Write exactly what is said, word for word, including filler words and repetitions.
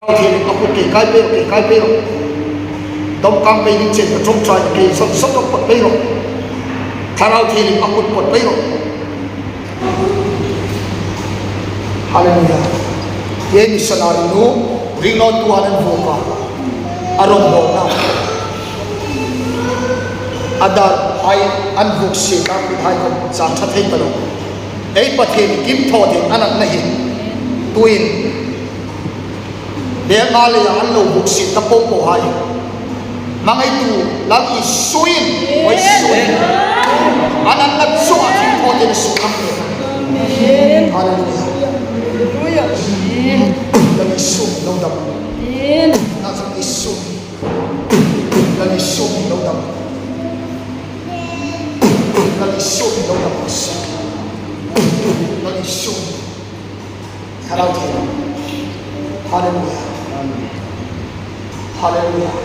Thlarau Thienghlim a kut kei kai pei rawh, kei kai pei rawh. Dawmkang pei ding chen ka ṭawngṭai, kei sawt sawt rawh, pawt pei rawh. Thlarau Thienghlim a kut pawt pei rawh. Hallelujah. Hi missionary nu, ringnawtuhai an vuok a. A rawngbawlna. A dar hai an vuok si ta, mi hai khawm zan ṭha thei ta lo. Ei Pathien kim thaw ding a natna hin. Tuin. Bel ma leia an lo buk si ta po po hai. Hmangaitu Lal Isuin, oi Isuin. An an na chunga thil thaw te na su kham te. Hallelujah. Lal Isu lo dam. Na Lal Isu. Lal Isu lo dam. Lal Isu lo dam. Lal Isu. Thlarau Thienghlim. Hallelujah. Hallelujah.